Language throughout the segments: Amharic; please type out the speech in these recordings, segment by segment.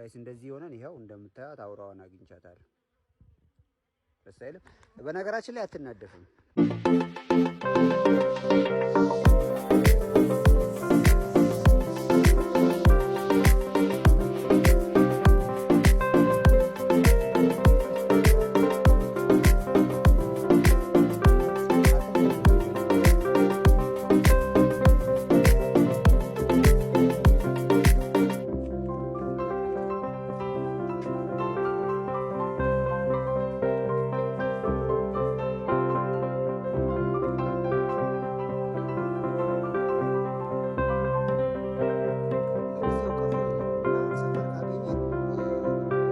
Guys፣ እንደዚህ ሆነን ይኸው እንደምታዩት አውራዋን አግኝቻታለሁ። ደስ አይልም? በነገራችን ላይ አትናደፍም። ለጊዜው ቀፎ የለም እና ሰፈር ካገኘን ለመቀየር እንሞክራለን። ሰፈር ካላገኘን ግን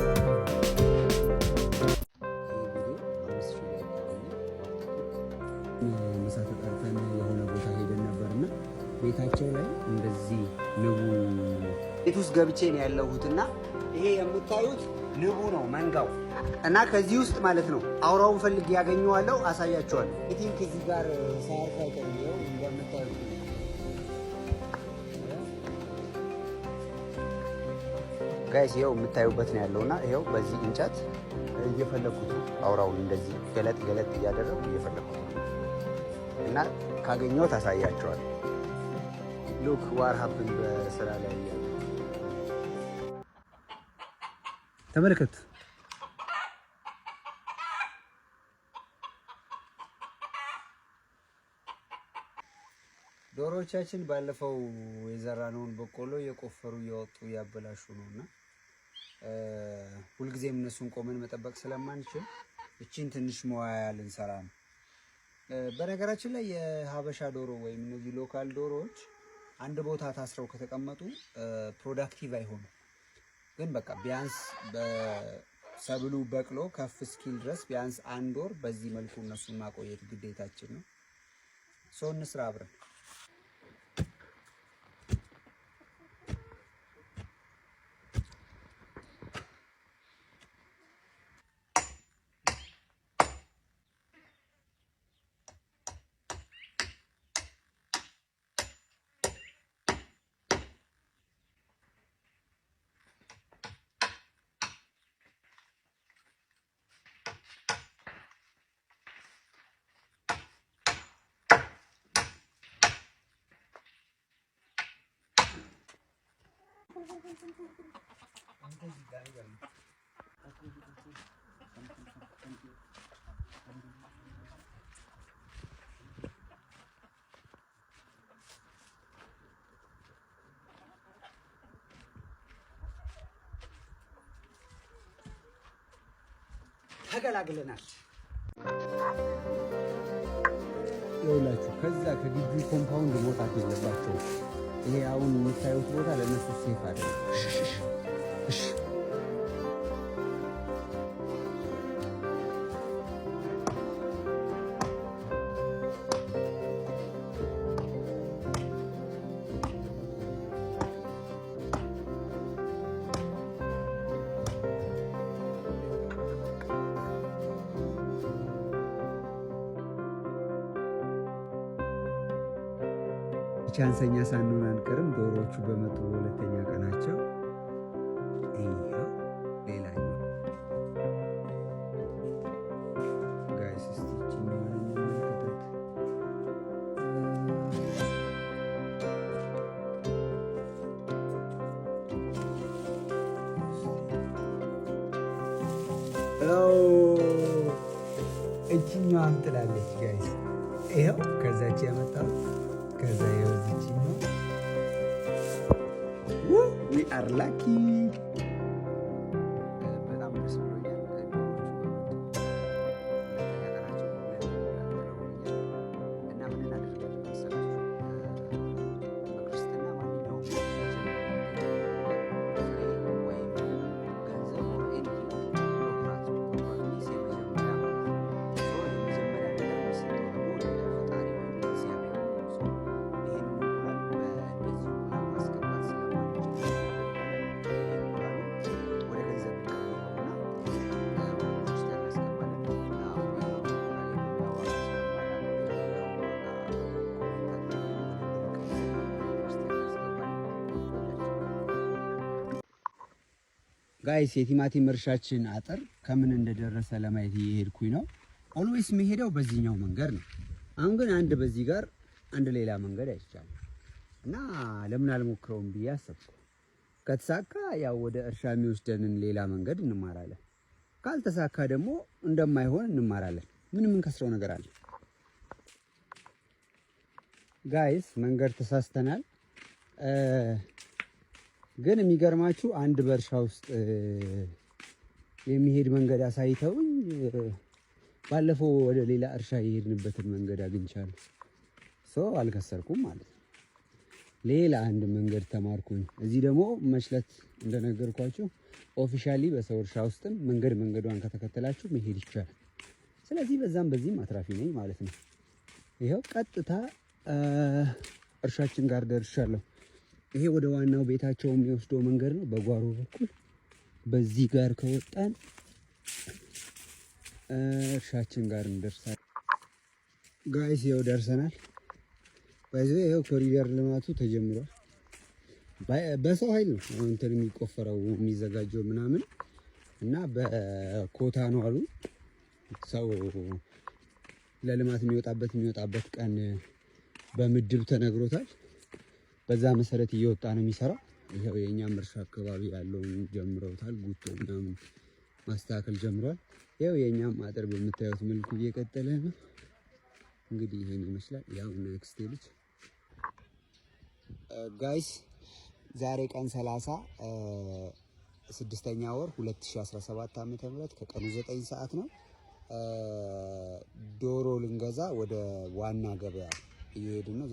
ገበያ ሄደን ይህ ቪዲዮ 5000 like ካገኘ ምሳ ተጠርተን የሆነ ቦታ ሄደን ነበርና ቤታቸው ላይ እንደዚህ ንቡ ቤት ውስጥ ገብቼ ነው ያለሁትና ይሄ የምታዩት ንቡ ነው መንጋው። እና ከዚህ ውስጥ ማለት ነው አውራውን ፈልጌ ያገኘዋለሁ፣ አሳያችኋለሁ። I think እዚህ ጋር ሳያርፍ አይቀርም። ይኸው እንደምታዩት ነው። Guys፣ ይኸው የምታዩበት ነው ያለውና ይኸው በዚህ እንጨት እየፈለኩት ነው አውራውን፣ እንደዚህ ገለጥ ገለጥ እያደረጉ እየፈለኩት ነው እና ካገኘሁት አሳያችኋለሁ። Look what happen በስራ ላይ እያለ ተመልከቱ። ዶሮዎቻችን ባለፈው የዘራነውን በቆሎ እየቆፈሩ እያወጡ እያበላሹ ነው እና ሁልጊዜም እነሱን ቆመን መጠበቅ ስለማንችል እቺን ትንሽ መዋያ ልንሰራ ነው። በነገራችን ላይ የሀበሻ ዶሮ ወይም እነዚህ local ዶሮዎች አንድ ቦታ ታስረው ከተቀመጡ productive አይሆኑም። ግን በቃ ቢያንስ በሰብሉ በቅሎ ከፍ እስኪል ድረስ ቢያንስ አንድ ወር በዚህ መልኩ እነሱን ማቆየት ግዴታችን ነው። So እንስራ አብረን። ተገላግለናል። ይኸውላችሁ ከዛ ከግቢ compound መውጣት የለባቸውም። ይሄ አሁን የምታዩት ቦታ ለእነሱ safe አይደለም። እሺ። ቻንሰኛ ሳንሆን አንቀርም። ዶሮዎቹ በመጡ በሁለተኛ ቀናቸው ይኸው ሌላኛው። Guys፣ እስቲ ይችኛዋን እንመልከታት። እችኛዋም ጥላለች guys። ይኸው ከዛች ያመጣሁት፣ ከዛ ይኸው እዚችኛዋ። We are lucky። በጣም ደስ ብሎኛል። ዶሮዎቹ በመጡ ሁለተኛ ቀናቸው ሁለት ጥለውልኛል እና ምን እናደርጋለን መሰላችሁ? በክርስትና ማንኛውም ፍሬ ወይም ገንዘብ or anything በኩራት ነው። በኩራት means የመጀመሪያ ማለት ነው። So የመጀመሪያ ነገር የሚሰጠው ደግሞ ለፈጣሪ ወይም ለእግዚአብሔር ነው። So ይህንን እንቁላል በእንደዚህ እንቁላል ማስገባት ስለማንችል Guys፣ የቲማቲም እርሻችን አጥር ከምን እንደደረሰ ለማየት እየሄድኩኝ ነው። Always የሚሄደው በዚህኛው መንገድ ነው። አሁን ግን አንድ በዚህ ጋር አንድ ሌላ መንገድ አይቻልም እና ለምን አልሞክረውም ብዬ አሰብኩ። ከተሳካ ያው ወደ እርሻ የሚወስደንን ሌላ መንገድ እንማራለን። ካልተሳካ ደግሞ እንደማይሆን እንማራለን። ምንም የምንከስረው ነገር አለ? Guys፣ መንገድ ተሳስተናል። ግን የሚገርማችሁ አንድ በእርሻ ውስጥ የሚሄድ መንገድ አሳይተውኝ ባለፈው ወደ ሌላ እርሻ የሄድንበትን መንገድ አግኝቻለሁ። So አልከሰርኩም ማለት ነው። ሌላ አንድ መንገድ ተማርኩኝ። እዚህ ደግሞ መችለት እንደነገርኳችሁ officially በሰው እርሻ ውስጥም መንገድ መንገዷን ከተከተላችሁ መሄድ ይቻላል። ስለዚህ በዛም በዚህም አትራፊ ነኝ ማለት ነው። ይኸው ቀጥታ እርሻችን ጋር ደርሻለሁ። ይሄ ወደ ዋናው ቤታቸው የሚወስደው መንገድ ነው። በጓሮ በኩል በዚህ ጋር ከወጣን እርሻችን ጋር እንደርሳለን። Guys፣ ይኸው ደርሰናል። በዚህ ይኸው ኮሪደር ልማቱ ተጀምሯል። በሰው ኃይል ነው እንትን የሚቆፈረው የሚዘጋጀው ምናምን እና በኮታ ነው አሉ። ሰው ለልማት የሚወጣበት ቀን በምድብ ተነግሮታል። በዛ መሰረት እየወጣ ነው የሚሰራው። ይኸው የእኛም እርሻ አካባቢ ያለውን ጀምረውታል። ጉቶ ምናምን ማስተካከል ጀምሯል። ይኸው የእኛም አጥር በምታዩት መልኩ እየቀጠለ ነው። እንግዲህ ይሄን ይመስላል። ያው next ልጅ guys፣ ዛሬ ቀን 30 ስድስተኛ ወር 2017 ዓመተ ምህረት ከቀኑ 9 ሰዓት ነው። ዶሮ ልንገዛ ወደ ዋና ገበያ እየሄድን ነው።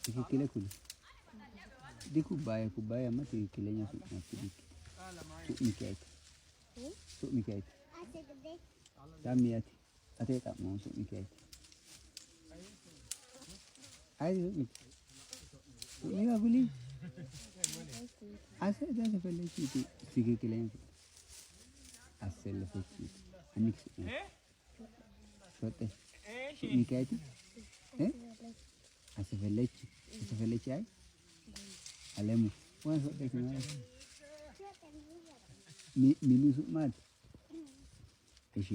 ትክክለ di ኩባያ ኩባያማ ትክክለኛ su'mi keeti tammi ate xa'moo su'mi keeti ayi su'mi su'mi kuli አሰለፈች ትክክለኛ አሰለፈች አንክ ሾጤ su'mi keeti አሰፈለች አሰፈለች አይ አለሙ ወይ ሾጤ ማለት ሚኑ su'maati እሺ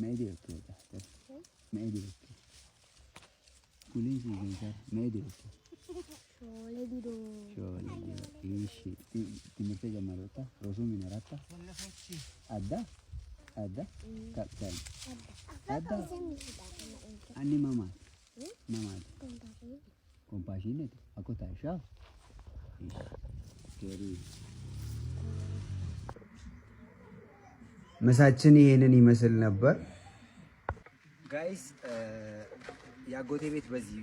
መኢድ መኢድ ኩሊን ሲዘንሰር መኢድ እሺ ትምህርት ጀመረታ ሮሱ ሚነራታ አዳ አዳ ካፕታል አዳ አኒ ማማት ማማት ኮምፓሽኔት አኮታሻ እሺ ኬሪ ምሳችን ይሄንን ይመስል ነበር guys። የአጎቴ ቤት በዚህ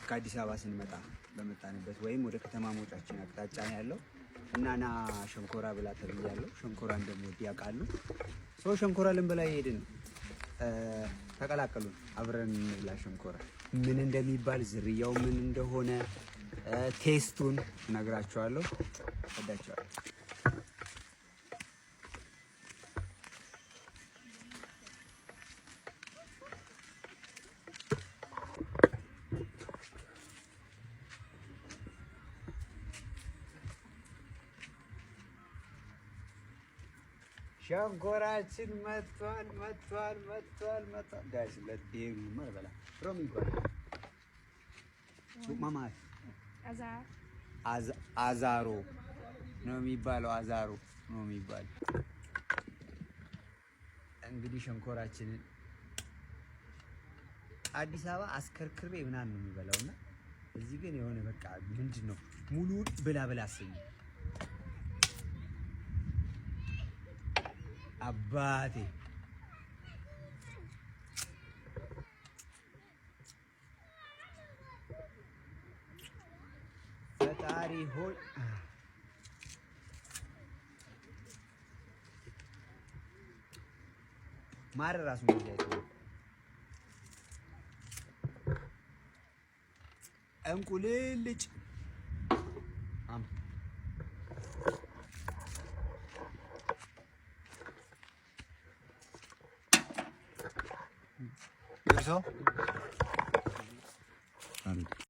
ከአዲስ አበባ ስንመጣ በመጣንበት ወይም ወደ ከተማ መውጫችን አቅጣጫ ነው ያለው እና ና ሸንኮራ ብላ ተብያለሁ። ሸንኮራ እንደምወድ ያውቃሉ። ሰው ሸንኮራ ልንበላ ሄድን። ተቀላቀሉን፣ አብረን እንብላ ሸንኮራ። ምን እንደሚባል ዝርያው ምን እንደሆነ taste ኡን እነግራችኋለሁ። ወዳችኋለሁ። ሸንኮራችን መጥቷል መጥቷል መጥቷል መጥቷል። Guys ለዴሩ ማልበላ ሮሚ ማማት አዛሮ ነው የሚባለው። አዛሮ ነው የሚባለው። እንግዲህ ሸንኮራችንን አዲስ አበባ አስከርክሬ ምናምን ነው የሚበላው እና እዚህ ግን የሆነ በቃ ምንድን ነው ሙሉውን ብላ ብላ አሰኝ አባቴ። ፈጣሪ ሆይ ማር ራሱ እንቁልልጭ። 여기서?